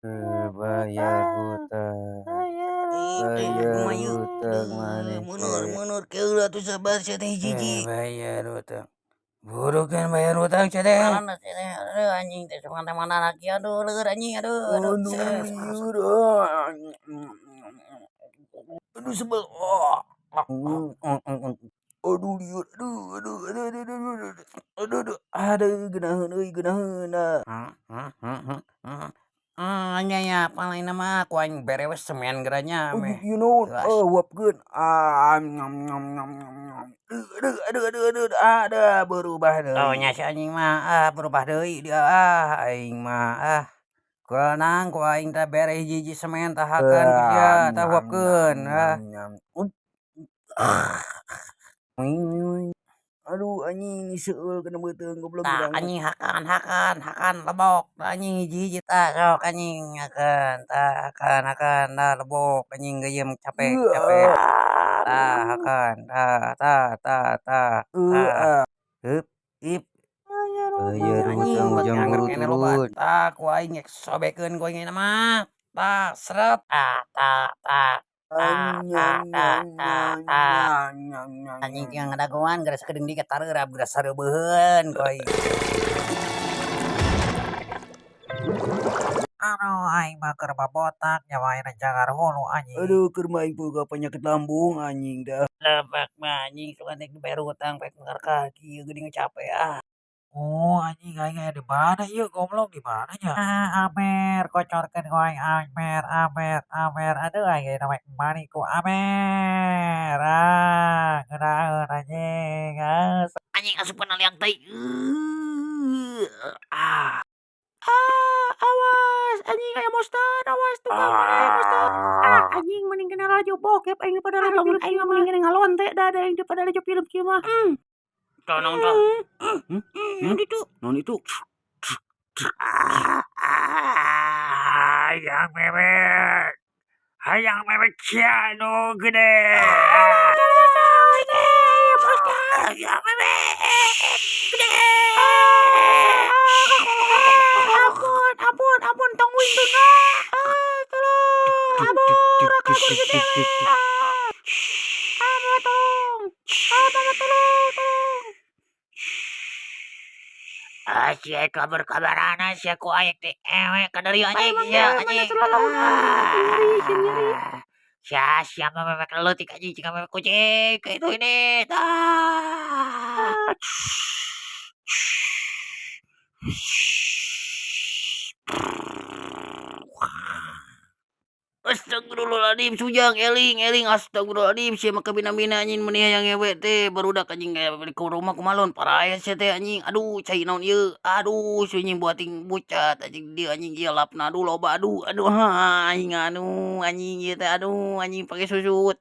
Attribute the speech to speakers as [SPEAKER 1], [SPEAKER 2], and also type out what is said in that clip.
[SPEAKER 1] Bayar hutang, bayar hutang maneh
[SPEAKER 2] Mundur
[SPEAKER 1] teh.
[SPEAKER 2] mundur keula atuh sabar sia teh hiji-hiji.
[SPEAKER 1] Bayar hutang, burukeun bayar hutang sia teh.
[SPEAKER 2] Naon sia teh, aduh anjing teh sugan teh mandarat kieu, aduh leueur anjing, aduh aduh.
[SPEAKER 1] Aduh lieur ah. Aduh sebel. Aduh lieur, aduh aduh aduh aduh aduh aduh aduh aduh aduh geunaheun euy geunaheun ah.
[SPEAKER 2] Nya nya apal ayeuna mah ku aing bere we semen geura nya
[SPEAKER 1] Aduh
[SPEAKER 2] meh.
[SPEAKER 1] ieu naon
[SPEAKER 2] Jelas.
[SPEAKER 1] huapkeun. Aduh aduh aduh aduh aduh aduh berubah
[SPEAKER 2] Oh
[SPEAKER 1] deui.
[SPEAKER 2] nya si anjing mah ah berubah deui dia ah, aing mah ah. Keunang ku aing teh bere hiji-hiji semen tah hakan ku sia, tah huapkeun ah.
[SPEAKER 1] Aduh anjing diseul kana beuteung goblok.
[SPEAKER 2] Tah anjing hakan hakan hakan lebok anjing hiji-hiji tah sok anjing hakan tah hakan hakan tah lebok anjing geuyeum capek capek. Tah hakan tah tah tah tah tah. Heup ip.
[SPEAKER 1] Bayar
[SPEAKER 2] Anjing
[SPEAKER 1] hutang
[SPEAKER 2] beuki
[SPEAKER 1] ujang
[SPEAKER 2] angger
[SPEAKER 1] buru
[SPEAKER 2] keneh loba.
[SPEAKER 1] turun.
[SPEAKER 2] Tah ku aing sobekeun ku aing ayeuna mah. Tah seret tah tah tah tah tah tah tah tah. Anjing tinggal ngadagoan geura sakedeung deui tareurab geura sareubeuheun ku aing.
[SPEAKER 3] Aduh aing mah keur babotak nyawa ayeuna cagar hulu anjing.
[SPEAKER 1] Aduh keur mah aing boga panyakit lambung anjing dah.
[SPEAKER 2] Lepak mah anjing sugan teh dibayar hutang pek ngarkah kieu geuning capek ah.
[SPEAKER 3] Oh anjing aing aya di mana ieu goblok di mana nya? Ah amer kocorkeun ku aing amer amer amer aduh aing ayeuna mah mani ku amer ah ngeunaheun anjing ah.
[SPEAKER 2] Anjing asupan liang teuing. Ah.
[SPEAKER 4] Ah, awas anjing aya monster, awas tukang mana aya monster. Ah, anjing mending kena laju bokep aing pada laju film aing mah mending kena ngalonte da da aing pada laju film kieu mah.
[SPEAKER 2] Tah naon tah? Naon itu?
[SPEAKER 1] Naon itu?
[SPEAKER 3] Hayang mewek. Hayang mewek sia nu gede.
[SPEAKER 2] Hayang mewek gede.
[SPEAKER 4] Ampun, ampun, ampun, tong wintuna. Ah, tolong. Abur, aku kursi dewe. Ah, mama tolong. Ah, mama tolong, tolong.
[SPEAKER 2] Ah, sia kabar-kabarana sia ku aing teh ewe ka dieu anjing sia anjing.
[SPEAKER 4] Nyeri, nyeri.
[SPEAKER 2] Sia sia mah mewek leutik anjing jiga mewek kucing ka itu ini. Tah. Astagfirullahaladzim sujang eling eling astagfirullahaladzim sia mah kabina-bina anjing mun hayang ngewe teh barudak anjing ke rumah kumaha paraeh sia teh anjing aduh cai naon ieu aduh si anjing buating bucat anjing dieu anjing ieu lapna aduh loba aduh aduh aing anu anjing ieu teh aduh anjing pake susut.